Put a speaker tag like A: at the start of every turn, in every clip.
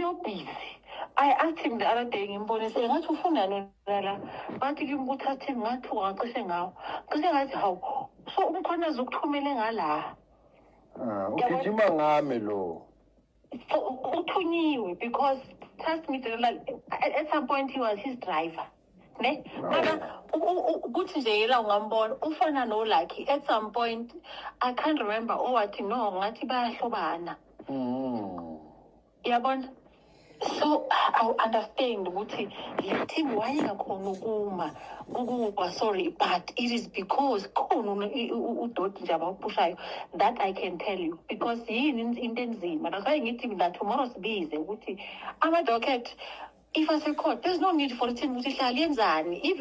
A: Ulo busy. I asked him the other day, ngimbonise, ngathi, "Ufunani wena la?" Bathi kimi kuthathe, ngathuka, ngacishe ngawo, cishe ngathi, "Hawu, so uMkhwanazi ukuthumele ngala?"
B: Ah, ugijima ngami lo.
A: So uthunyiwe, because trust me, General, at some point he was his driver, ne? Mara kuthi nje yela ungambona ufana no-Lucky at some point, I can't remember, owathi no, ngathi bayahlobana. Yabona, so I understand ukuthi le team wayingakhona ukuma ukuwa, sorry, but it is because khona udoti nje abawuphushayo, that I can tell you, because yini into enzima. That's why ngithi mina tomorrow sibize ukuthi ama-docket, if ase-court, there's no need for team ukuthi ihlale yenzani. If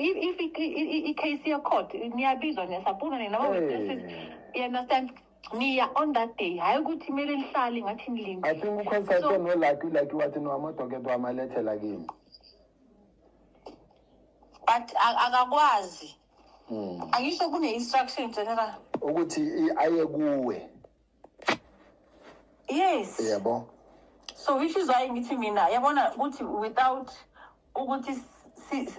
A: i-case ye-court, niyabizwa, niyasapuna nina ama-witnesses. You understand? Niya on that day, hhayi ukuthi kumele lihlale ngathi
B: I
A: nilindile.
B: think uconsulte noLucky. Lucky wathi no, amadocket wamalethela kimi.
A: But akakwazi. Angisho kune-instruction, General.
B: Ukuthi aye kuwe.
A: Yes.
B: Yabo.
A: So which is why ngithi mina, yabona ukuthi without ukuthi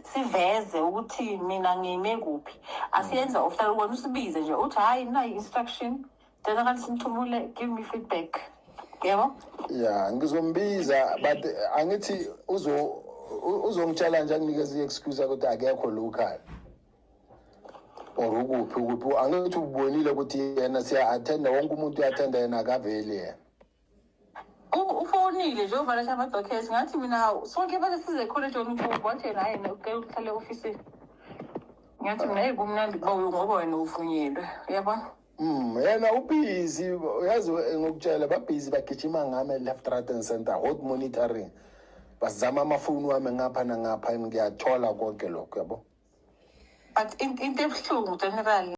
A: siveze ukuthi mina ngime kuphi, asiyenza official. Wena usibize nje, uthi, "Hayi, nayi instruction, General Sinthumule, give me feedback," yabo.
B: Ya, ngizombiza, but angithi uzongitshela nje, anginikeza i-excuse ukuthi akekho local or ukuphi ukuphi. Angithi ubonile ukuthi yena siya-attenda, wonke umuntu uya-attenda, yena akaveli yena.
A: Ufonile njengoba letha ama-dockets, ngathi mina, "Hawu, sonke bese size college ukubo." Wathi yena, "Hayi, uke uhlale e-ofisini." Ngathi mina, "Eyi, kumnandi kuba ngoba wena uvunyelwe," uyabona.
B: Yena ubhizi, uyazi, ngokutshela, babhizi, bagijima ngami left, right and center, hot monitoring, bazama amafoni wami ngapha nangapha, ngiyathola konke lokho, yabo.
A: But into ebuhlungu, General.